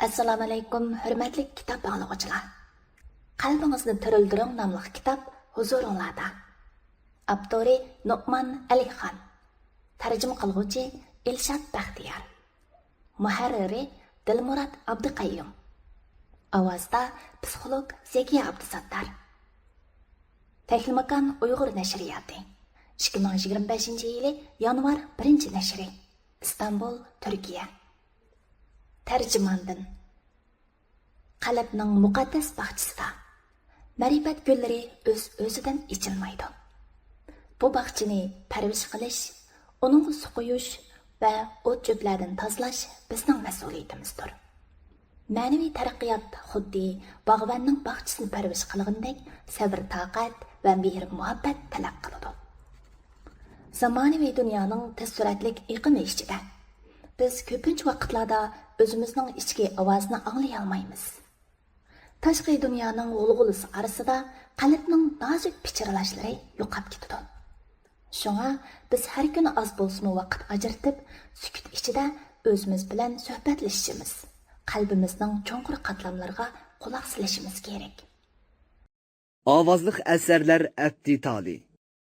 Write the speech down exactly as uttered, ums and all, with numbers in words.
ئەسسالامۇئەلەيكۇم، ھۆرمەتلىك كىتاب ئاڭلىغۇچىلار! قەلبىڭىزنى تىرىلدۈرۈڭ ناملىق كىتاب ھۇزۇرۇڭلاردا. ئاپتورى نومان ئەلىخان. تەرجىمە قىلغۇچى ئىلشات بەختىيار. مۇھەررىرى دىلمۇرات ئابدۇقەييۇم. ئاۋازدا پسىخولوگ زەكىيە ئابدۇساتتار. تەكلىماكان ئۇيغۇر نەشرىياتى. ئىككى مىڭ يىگىرمە بەشىنچى يىلى يانۋار بىرىنچى نەشرى. ئىستانبۇل، تۈركىيە. تەرجىماندىن. قەلبنىڭ مۇقەددەس باغچىسىدا مەرىپەت گۈللىرى ئۆز-ئۆزىدىن ئېچىلمايدۇ. بۇ باغچىنى پەرۋىش قىلىش، ئۇنىڭغا سۇ قۇيۇش ۋە ئوت-چۆپلەردىن تازىلاش بىزنىڭ مەسئۇلىيىتىمىزدۇر. مەنىۋى تەرەققىيات خۇددى باغۋەننىڭ باغچىسىنى پەرۋىش قىلغىنىدەك سەۋر-تاقەت ۋە مېھىر-مۇھەببەت تەلەپ قىلىدۇ. زامانىۋى دۇنيانىڭ تېز سۈرئەتلىك ئېقىمى ئىچىدە، بىز كۆپىنچە ۋاقىتلاردا ئۆزىمىزنىڭ ئىچكى ئاۋازىنى ئاڭلىيالمايمىز. تاشقى دۇنيانىڭ غۇلغۇلىسى ئارىسىدا قەلبنىڭ نازۇك پىچىرلاشلىرى يوقاپ كېتىدۇ. شۇڭا بىز ھەر كۈنى ئاز بولسىمۇ ۋاقىت ئاجرىتىپ، سۈكۈت ئىچىدە ئۆزىمىز بىلەن سۆھبەتلىشىشىمىز، قەلبىمىزنىڭ چوڭقۇر قاتلاملىرىغا قۇلاق سېلىشىمىز كېرەك. ئاۋازلىق ئەسەرلەر ئەپتى تالى.